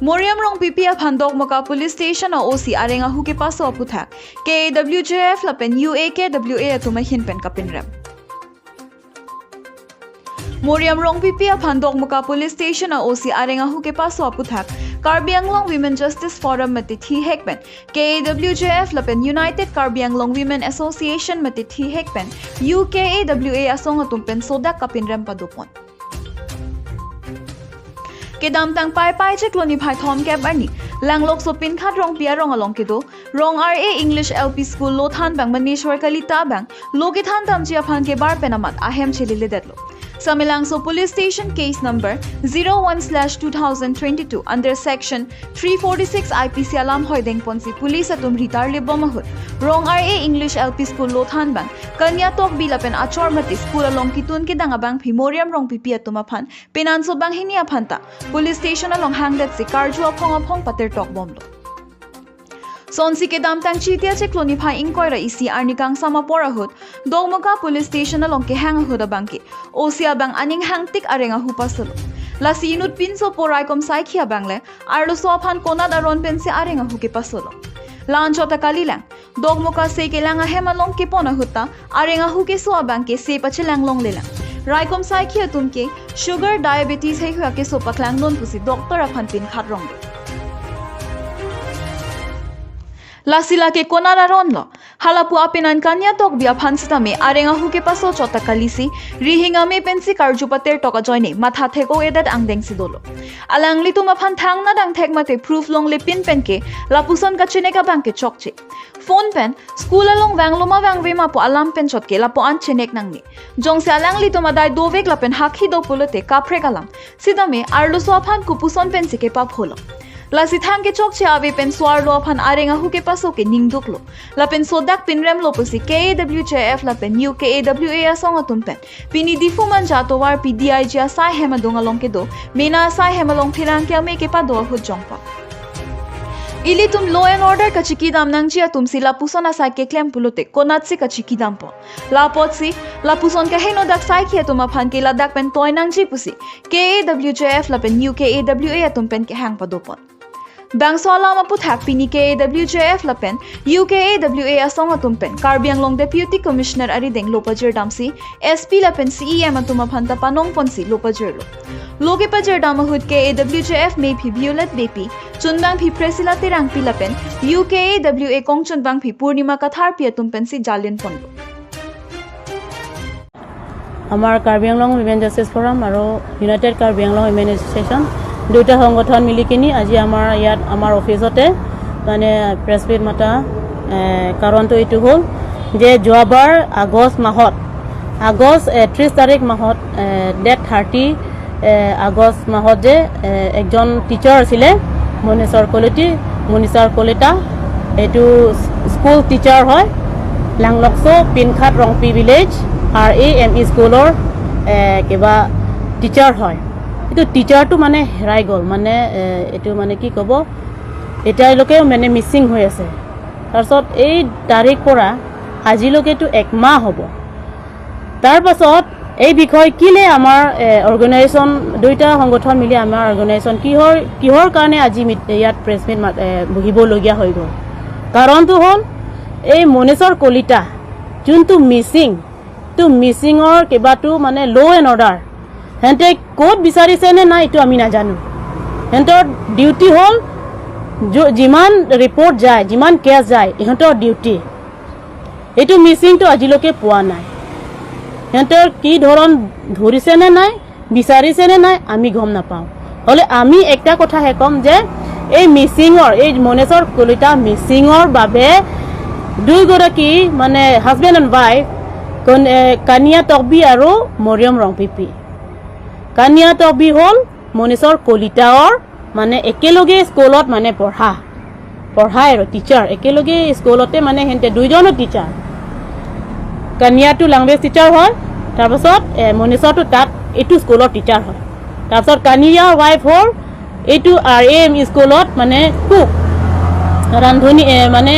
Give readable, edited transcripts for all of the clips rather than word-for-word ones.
Moriam Rongpipi aphan Dokmoka Police Station a OC arenga hu ke paso aputha KWJF lapen UAKWA atuma hinpen kapinrem. Moriam Rongpipi aphan Dokmoka Police Station a OC arenga hu ke paso aputhak Karbi Anglong Women Justice Forum mati thi hekpen KWJF lapen United Karbi Anglong Women Association mati thi hekpen UKAWA asong atumpen sodak kapinrem padupon. Kedam tang pai pai che kloni phai thom kep ani langlok so pin khat rong pia rong along ke do rong RA English LP School lothan bang Maneshwar Kalita bang loge than tam chi aphan ke bar penamat ahem chelile detlo. Samilangso Police Station case number 01/2022 under section 346 IPC alam hoideng ponsi police atum ritar le bomahut Rong RA English LP School lothan bang Kanya tok bilapen achor mati school along kitun ke danga bang phimoriam rong pipi atum aphan penanso bang hini aphanta police station along hangdet si karju aphong aphong pater tok bomlo. Sonsi ke dam tang chitia che kloni phai ingkoi ra isi arni kang sama pora hut Dokmoka Police Station along ke hang huda bangki osia bang aning hang tik arenga hupa solo lasi inut pinso porai kom sai khia bangle arlo so phan konat aron pense arenga huke pasolo lan chota kalilang Dokmoka se ke langa hemalong ke pona hutta arenga huke so bangke se pachilang long lelang raikom sai khia tumke sugar diabetes he huya ke so paklang non pusi doctor aphan pin khat rong. Lasila ke konara ronlo halapu apinan kanya tok bia phansitame arenga huke paso chota kalisi rihinga me pensi karjupater toka joine matha theko edat angdeng sidolo alangli tuma phan thangna dang thek mate proof long le pin pen ke lapuson ka cheneka bang ke chokche phone pen school along wangloma wangwe ma po alam pen chotke lapo an chenek nangni jongse alangli tuma dai dovek lapen hakhi do pulote kapre kalam sidame arlo so phan kupuson pensi ke pap holo. Lasi thang ke chok che ave pen swar lo phan arenga hu ke paso ke ningduk lo lapen sodak pinrem lo pusi KWJF lapen UKAWA asong atum pen pini difu man jatowar PDIG asai hema dongalong ke do mena asai hemalong phirang ke ame ke pa do hu jongpa. Ili tum law and order kachiki dam nangji atum si lapuson asai ke klem pulote konat si kachiki dam po lapot si lapuson ka heno dak sai khia tum aphan ke ladak pen toy nangji pusi KWJF lapen UKAWA atum pen ke hang pa dopon. Bangsola mapu thak pini KWJF lapen UKAWA asong atum pen Karbi Anglong Deputy Commissioner arideng Lopajir Damsi SP lapen CEM atum aphanta panong ponsi Lopajir lo. Loge pajer damahut KWJF me phi Violet Bepi Chunbang phi Presila Terang pi lapen UKAWA Kongchunbang phi Purnima Kathar pi atum pen si Jalin ponlo. আমাৰ Karbi Anglong women justice forum আৰু United Karbi Anglong women association দুয়োটা সংগঠন মিলি কিনি আজি আমাৰ ইয়াত আমাৰ অফিচতে মানে প্ৰেছ মিট মতা কাৰণটো এইটো হ'ল যে যোৱাবাৰ আগষ্ট মাহত আগষ্ট 30 তাৰিখ মাহত ডেট 30 আগষ্ট মাহত যে একজন টিচাৰ আছিলে মনেশ্বৰ কলিতি মনীষাৰ কলিতা, এইটো স্কুল টিচাৰ হয় লাংলকছ পিনখাট ৰংপি ভিলেজ RAME স্কুলৰ কিবা টিচাৰ হয়। এইটো টিচাৰটো মানে হেৰাই গ'ল, মানে এইটো মানে কি ক'ব এতিয়ালৈকেও মানে মিচিং হৈ আছে। তাৰপিছত এই তাৰিখ পৰা আজিলৈকেতো একমাহ হ'ব। তাৰপাছত এই বিষয় কেলে আমাৰ অৰ্গেনাইজেশ্যন দুয়োটা সংগঠন মিলি আমাৰ অৰ্গেনাইজেশ্যন কিহৰ কিহৰ কাৰণে আজি ইয়াত প্ৰেছ মিট বহিবলগীয়া হৈ গ'ল, কাৰণটো হ'ল এই মনেশ্বৰ কলিতা যোনটো মিচিং তো মিচিঙৰ কিবাটো মানে ল' এণ্ড অৰ্ডাৰ সিহঁতে ক'ত বিচাৰিছে নে নাই এইটো আমি নাজানো। সিহঁতৰ ডিউটি হ'ল যিমান ৰিপৰ্ট যায় যিমান কেছ যায় ইহঁতৰ ডিউটি। এইটো মিচিংটো আজিলৈকে পোৱা নাই, সিহঁতৰ কি ধৰণ ধৰিছে নে নাই বিচাৰিছে নে নাই আমি গম নাপাওঁ। হ'লে আমি একটা কথাহে ক'ম যে এই মিচিঙৰ এই মনেশ্বৰ কলিতা মিচিঙৰ বাবে দুয়োগৰাকী মানে হাজবেণ্ড এণ্ড ৱাইফ কানিয়া তকবি আৰু মৰিয়ম ৰংপিপি। কানিয়া তকবি হ'ল মনেশ্বৰ কলিতাৰ মানে একেলগে স্কুলত মানে পঢ়াই আৰু টিচাৰ একেলগে স্কুলতে মানে সিহঁতে দুইজনো টিচাৰ। কানিয়াটো লেংগুৱেজ টিচাৰ হয়, তাৰপাছত মনেশ্বৰটো তাত এইটো স্কুলৰ টিচাৰ হয়। তাৰপিছত কানিয়াৰ ৱাইফ হ'ল এইটো RAM স্কুলত মানে কুক ৰান্ধনী, মানে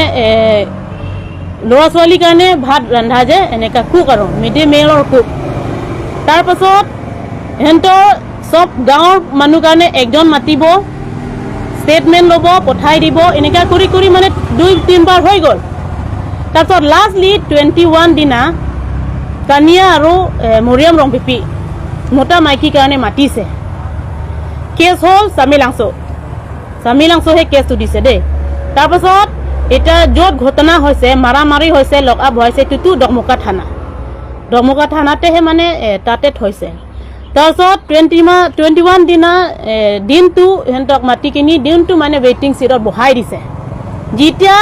ল'ৰা ছোৱালীৰ কাৰণে ভাত ৰন্ধা যে এনেকুৱা কুক আৰু মিড ডে মিলৰ কুক। তাৰপাছত সিহঁতৰ চব গাঁৱৰ মানুহ কাৰণে একজন মাতিব, ষ্টেটমেণ্ট ল'ব, পঠাই দিব, এনেকুৱা কৰি কৰি মানে দুই তিনিবাৰ হৈ গ'ল। তাৰপিছত লাষ্টলি 21 দিনা কানিয়া আৰু মৰিয়ম ৰংপিপি মতা মাইকীৰ কাৰণে মাতিছে। কেছ হ'ল চামিলাংছ', চামিলাংছ' সেই কেছটো দিছে দেই। তাৰপাছত এতিয়া য'ত ঘটনা হৈছে, মাৰামাৰি হৈছে, লক আপ হৈছে, এইটোতো দকমকা থানা, দকমকা থানাতেহে মানে তাতে থৈছে। তাৰপিছত 21 দিনা দিনটো সিহঁতক মাতি কিনি দিনটো মানে ৱেইটিং চিটত বহাই দিছে। যেতিয়া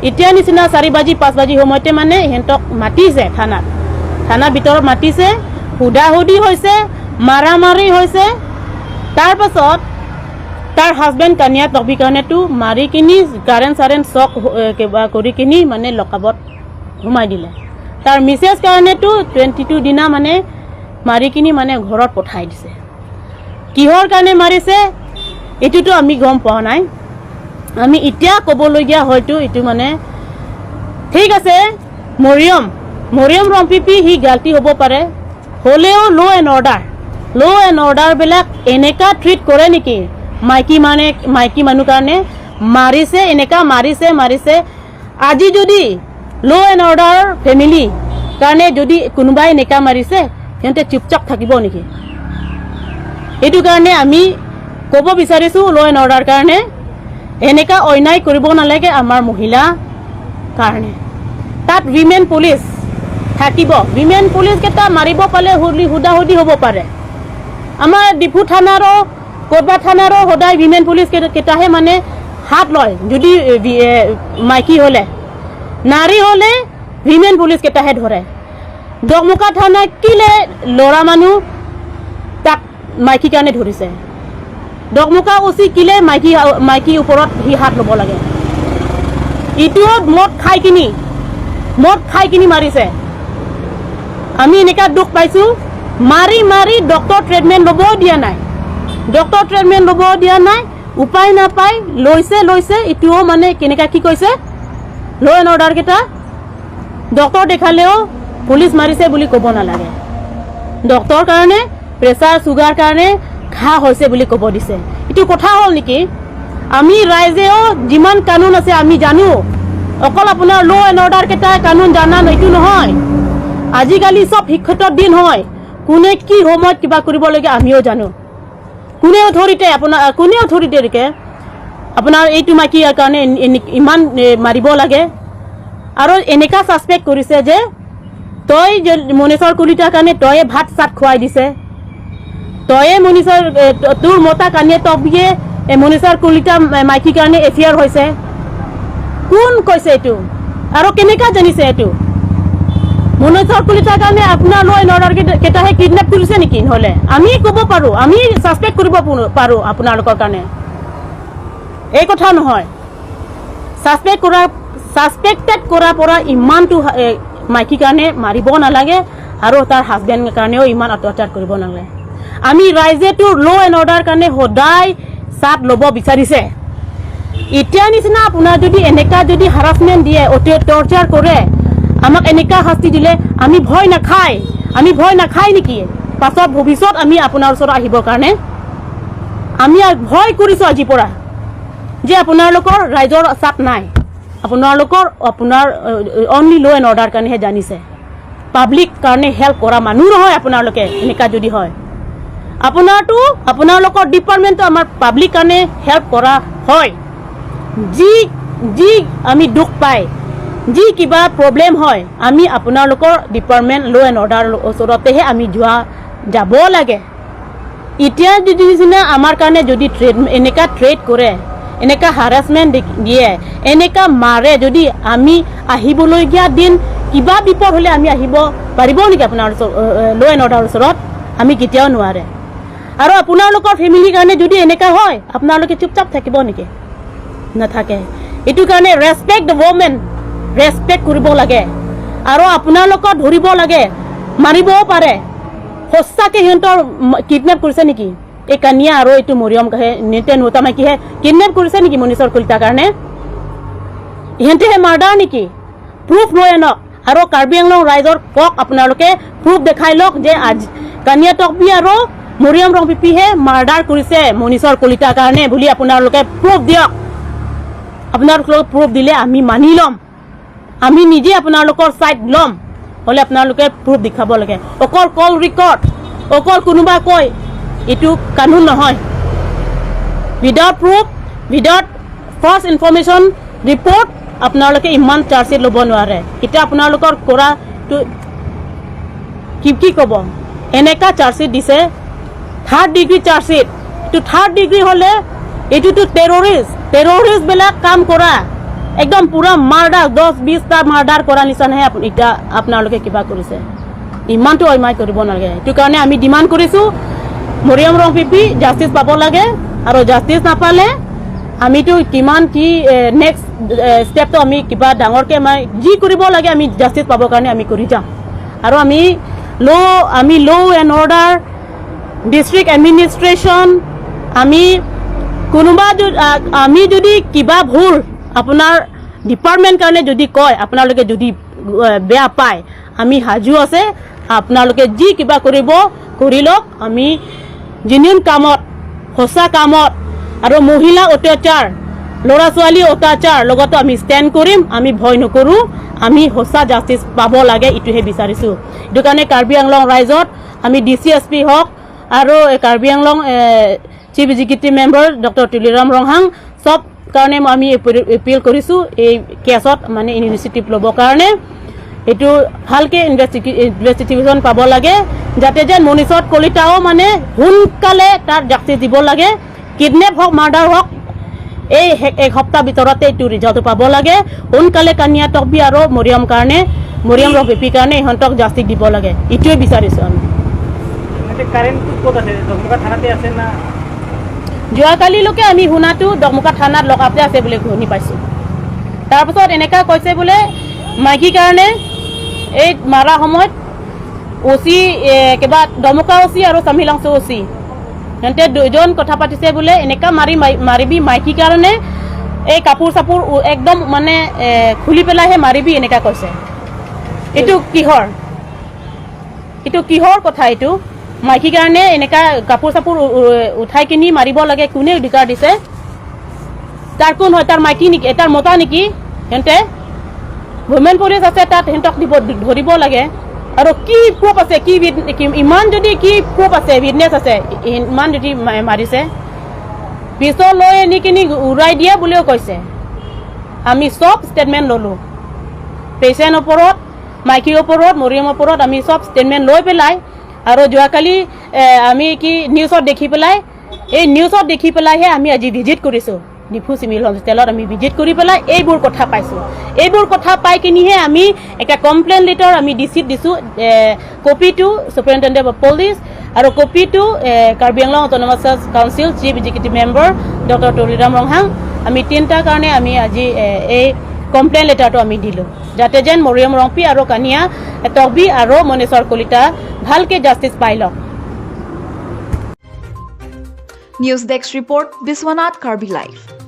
এতিয়া নিচিনা 4 বাজি 5 বাজি সময়তে মানে সিহঁতক মাতিছে থানাত, থানাৰ ভিতৰত মাতিছে, সুধা সুধি হৈছে, মাৰামাৰি হৈছে। তাৰপাছত তাৰ হাজবেণ্ড কানিয়া টকবি কাৰণেতো মাৰি কিনি কাৰেণ্ট চাৰেণ্ট চক কিবা কৰি কিনি মানে লকাবত সোমাই দিলে। তাৰ মিছেছ কাৰণেতো 22 দিনা মানে মাৰি কিনি মানে ঘৰত পঠাই দিছে। কিহৰ কাৰণে মাৰিছে এইটোতো আমি গম পোৱা নাই। আমি এতিয়া ক'বলগীয়া হয়তো এইটো মানে ঠিক আছে, মৰিয়ম ৰংপিপি সি গাল্টি হ'ব পাৰে, হ'লেও ল' এণ্ড অৰ্ডাৰবিলাক এনেকা ট্ৰিট কৰে নেকি? মাইকী মানে মাইকী মানুহ কাৰণে মাৰিছে, এনেকা মাৰিছে মাৰিছে। আজি যদি ল' এণ্ড অৰ্ডাৰ ফেমিলি কাৰণে যদি কোনোবাই এনেকা মাৰিছে, সিহঁতে চুপচাপ থাকিব নেকি? এইটো কাৰণে আমি ক'ব বিচাৰিছোঁ, ল' এণ্ড অৰ্ডাৰ কাৰণে এনেকা অন্যায় কৰিব নালাগে আমাৰ মহিলা কাৰণে। তাত উইমেন পুলিচ থাকিব, উইমেন পুলিচ কেইটা মাৰিব পালে সুধা সুধি হ'ব পাৰে। আমাৰ ডিফু থানাৰো, ক'ৰবাত থানাৰো সদায় উইমেন পুলিচ কেইটাহে মানে হাত লয়। যদি মাইকী হ'লে, নাৰী হ'লে উইমেন পুলিচ কেইটাহে ধৰে। দকমকা থানা কিলে ল'ৰা মানুহ তাক মাইকী কাৰণে ধৰিছে? দকমকা উচি কিলে মাইকী ওপৰত সি হাত ল'ব লাগে? ইটোও মদ খাই কিনি মাৰিছে। আমি এনেকুৱা দুখ পাইছোঁ, মাৰি মাৰি ডক্টৰ ট্ৰিটমেণ্ট ল'বও দিয়া নাই, ডক্টৰ ট্ৰিটমেণ্ট ল'ব দিয়া নাই। উপায় নাপাই লৈছে লৈছে। ইটোও মানে কেনেকুৱা কি কৈছে ল' এণ্ড অৰ্ডাৰকেইটা, ডক্টৰ দেখালেও পুলিচ মাৰিছে বুলি ক'ব নালাগে, ডক্টৰ কাৰণে প্ৰেছাৰ চুগাৰ কাৰণে ঘাঁ হৈছে বুলি ক'ব দিছে। এইটো কথা হ'ল নেকি? আমি ৰাইজেও যিমান কানুন আছে আমি জানো। অকল আপোনাৰ ল' এণ্ড অৰ্ডাৰ কেইটা কানুন জানা এইটো নহয়। আজিকালি চব শিক্ষিত দিন হয়, কোনে কি সময়ত কিবা কৰিব লাগে আমিও জানো। কোনে অথৰিটি আপোনাৰ, কোনে অথৰিটিকে আপোনাৰ এইটো মাইকীৰ কাৰণে ইমান মাৰিব লাগে? আৰু এনেকা ছাছপেক্ট কৰিছে যে তই মনেশ্বৰ কলিতাৰ কাৰণে তয়ে ভাত চাত খুৱাই দিছে, তয়ে মনীষৰ তোৰ মতা কানিয়ে তবিয়ে মনীষৰ কলিতা মাইকীৰ কাৰণে এফেয়াৰ হৈছে। কোন কৈছে এইটো আৰু কেনেকা জানিছে এইটো? মনেশ্বৰ কলিতাৰ কাৰণে আপোনাৰ ল এণ্ড অৰ্ডাৰ কেইটাহে কিডনেপ কৰিছে নেকি? নহ'লে আমি ক'ব পাৰোঁ, আমি ছাছপেক্ট কৰিব পাৰোঁ আপোনালোকৰ কাৰণে। এই কথা নহয়, ছাছপেক্ট কৰা, ছাছপেক্টেড কৰাৰ পৰা ইমানটো মাইকীৰ কাৰণে মাৰিব নালাগে আৰু তাৰ হাজবেণ্ডৰ কাৰণেও ইমান অত্যাচাৰ কৰিব নালাগে। আমি ৰাইজেতো ল' এণ্ড অৰ্ডাৰ কাৰণে সদায় চাথ ল'ব বিচাৰিছে। এতিয়া নিচিনা আপোনাৰ যদি এনেকা যদি হাৰাচমেণ্ট দিয়ে, অতি টৰ্চাৰ কৰে, আমাক এনেকা শাস্তি দিলে আমি ভয় নাখায়, আমি ভয় নাখায় নেকি পাছত ভৱিষ্যত আমি আপোনাৰ ওচৰত আহিবৰ কাৰণে? আমি ভয় কৰিছোঁ আজিৰ পৰা যে আপোনালোকৰ ৰাইজৰ চাপ নাই, আপোনালোকৰ আপোনাৰ অনলি ল' এণ্ড অৰ্ডাৰ কাৰণেহে জানিছে, পাব্লিক কাৰণে হেল্প কৰা মানুহ নহয় আপোনালোকে। এনেকা যদি হয়, আপোনাৰতো আপোনালোকৰ ডিপাৰ্টমেণ্টটো আমাৰ পাব্লিক কাৰণে হেল্প কৰা হয়। যি যি আমি দুখ পায়, যি কিবা প্ৰব্লেম হয়, আমি আপোনালোকৰ ডিপাৰ্টমেণ্ট ল' এণ্ড অৰ্ডাৰ ওচৰতেহে আমি যাব লাগে। এতিয়া যদি নিচিনা আমাৰ কাৰণে যদি ট্ৰেড এনেকা ট্ৰেড কৰে, এনেকা হাৰাচমেণ্ট দিয়ে, এনেকা মাৰে, যদি আমি আহিবলগীয়া দিন কিবা বিপদ হ'লে আমি আহিব পাৰিব নেকি আপোনাৰ ল' এণ্ড অৰ্ডাৰ ওচৰত? আমি কেতিয়াও নোৱাৰে। আৰু আপোনালোকৰ ফেমিলিৰ কাৰণে যদি এনেকা হয়, আপোনালোকে চুপচাপ থাকিব নেকি? নাথাকে। এইটো কাৰণে ৰেচপেক্ট the women, respect কৰিব লাগে আৰু আপোনালোকৰ ধৰিব লাগে, মাৰিবও পাৰে। সঁচাকে সিহঁতৰ কিডনেপ কৰিছে নেকি এই কানিয়া আৰু এইটো মৰিয়ম নিতে নোতা মাইকীহে কিডনেপ কৰিছে নেকি মনীষৰ কলিতাৰ কাৰণে? ইহঁতেহে মাৰ্ডাৰ নেকি? প্ৰুফ লৈ আনক আৰু কাৰ্বি আংলং ৰাইজৰ কওক, আপোনালোকে প্ৰুফ দেখাই লওক যে আজ কানিয়া টকবি আৰু মৰিয়ম ৰংপিপিহে মাৰ্ডাৰ কৰিছে মনীষৰ কলিতাৰ কাৰণে বুলি আপোনালোকে প্ৰুফ দিয়ক। আপোনালোকে প্ৰুফ দিলে আমি মানি ল'ম, আমি নিজে আপোনালোকৰ ছাইড ল'ম। হ'লে আপোনালোকে প্ৰুফ দেখাব লাগে। অকল কল ৰেকৰ্ড, অকল কোনোবা কয়, এইটো কানুন নহয়। Without proof, without first information report আপোনালোকে ইমান চাৰ্জশ্বিট ল'ব নোৱাৰে। এতিয়া আপোনালোকৰ কৰাটো কি কি ক'ব? এনেকা চাৰ্জশ্বিট দিছে, থাৰ্ড ডিগ্ৰী চাৰ্জশ্বিট। এইটো থাৰ্ড ডিগ্ৰী হ'লে এইটোতো টেৰৰিষ্ট, টেৰৰিষ্টবিলাক কাম কৰা, একদম পূৰা মাৰ্ডাৰ, 10-20টা মাৰ্ডাৰ কৰা নিচিনাহে এতিয়া আপোনালোকে কিবা কৰিছে। ইমানটো অন্যায় কৰিব নালাগে। সেইটো কাৰণে আমি ডিমাণ্ড কৰিছোঁ, মৰিয়ম ৰংপিপি জাষ্টিছ পাব লাগে। আৰু জাষ্টিছ নাপালে আমিতো কিমান কি নেক্সট ষ্টেপটো আমি কিবা ডাঙৰকৈ আমাৰ যি কৰিব লাগে, আমি জাষ্টিছ পাবৰ কাৰণে আমি কৰি যাম। আৰু আমি law and order, district administration, আমি কোনোবা আমি যদি কিবা ভুল আপোনাৰ ডিপাৰ্টমেণ্ট কাৰণে যদি কয়, আপোনালোকে যদি বেয়া পায়, আমি সাজু আছে। আপোনালোকে যি কিবা কৰিব কৰি লওক। আমি জেনুইন কামত, সঁচা কামত আৰু মহিলা অত্যাচাৰ, ল'ৰা ছোৱালী অত্যাচাৰ লগতো আমি ষ্টেণ্ড কৰিম। আমি ভয় নকৰোঁ। আমি সঁচা জাষ্টিছ পাব লাগে, এইটোহে বিচাৰিছোঁ। সেইটো কাৰণে কাৰ্বি আংলং ৰাইজত আমি ডি চি এছ পি হওক আৰু Karbi Anglong chief executive member doctor Tuliram Ronghang, চব কাৰণে আমি এপিল কৰিছোঁ, এই কেছত মানে ইনিচিয়েটিভ ল'বৰ কাৰণে। এইটো ভালকে ইনভেষ্টিগেশ্যন পাব লাগে, যাতে যেন মনীষত কলিতাও মানে সোনকালে তাৰ জাষ্টিছ দিব লাগে। কিডনেপ হওক, মাৰ্ডাৰ হওক, এই এক সপ্তাহ ভিতৰতে এইটো ৰিজাল্টটো পাব লাগে সোনকালে। কানিয়া টকবি আৰু মৰিয়ম কাৰণে, মৰিয়ম ৰংপিপিৰ কাৰণে ইহঁতক জাষ্টিছ দিব লাগে, এইটোৱে বিচাৰিছোঁ আমি। এতিয়া কাৰেণ্টটো ক'ত আছে? দকমকা থানাতে আছে না? যোৱাকালিলৈকে আমি শুনাটো দকমকা থানাত লকআপতে আছে বুলি শুনি পাইছোঁ। তাৰপাছত এনেকুৱা কৈছে বোলে মাইকীৰ কাৰণে এই মাৰা সময়ত অ' চি, কিবা দমকা অ' চি আৰু চামিলাংচু অ' চি, সিহঁতে দুজন কথা পাতিছে বোলে। এনেকুৱা মাৰিবি মাইকীৰ কাৰণে, এই কাপোৰ চাপোৰ একদম মানে খুলি পেলাইহে মাৰিবি, এনেকুৱা কৈছে। এইটো কিহৰ, এইটো কিহৰ কথা? এইটো মাইকীৰ কাৰণে এনেকা কাপোৰ চাপোৰ উঠাই কিনি মাৰিব লাগে, কোনে অধিকাৰ দিছে? তাৰ কোন হয়? তাৰ মাইকী নেকি? তাৰ মতা নেকি? সিহঁতে উইমেন পুলিচ আছে তাত, সিহঁতক দিব, ধৰিব লাগে। আৰু কি প্ৰুফ আছে? কি ইমান যদি কি প্ৰুফ আছে, উইটনেছ আছে, ইমান যদি মাৰিছে, পিছত লৈ আনি কিনি উৰাই দিয়ে বুলিও কৈছে। আমি চব ষ্টেটমেণ্ট ল'লোঁ, পেচেণ্ট ওপৰত, মাইকীৰ ওপৰত, মৰিয়মৰ ওপৰত আমি চব ষ্টেটমেণ্ট লৈ পেলাই। আৰু যোৱাকালি আমি কি নিউজত দেখি পেলাই, এই নিউজত দেখি পেলাইহে আমি আজি ভিজিট কৰিছোঁ। ডিফু চিভিল হস্পিটেলত আমি ভিজিট কৰি পেলাই এইবোৰ কথা পাইছোঁ। এইবোৰ কথা পাই কিনিহে আমি এটা কমপ্লেইন লেটাৰ আমি ডি চিত দিছোঁ, কপিটো ছুপাৰিণ্টেণ্ডেণ্ট অফ পুলিচ আৰু কপিটো Karbi Anglong autonomous council chief executive member doctor Tuliram Ronghang. আমি তিনিটাৰ কাৰণে আমি আজি এই কমপ্লেইন লেটাৰটো আমি দিলোঁ, যাতে যেন মৰিয়ম ৰংপি আৰু কানিয়া টকবি আৰু মনেশ্বৰ কলিতা ভালকে জাষ্টিছ পাই লওক। News desk report, Biswanath Karbi live.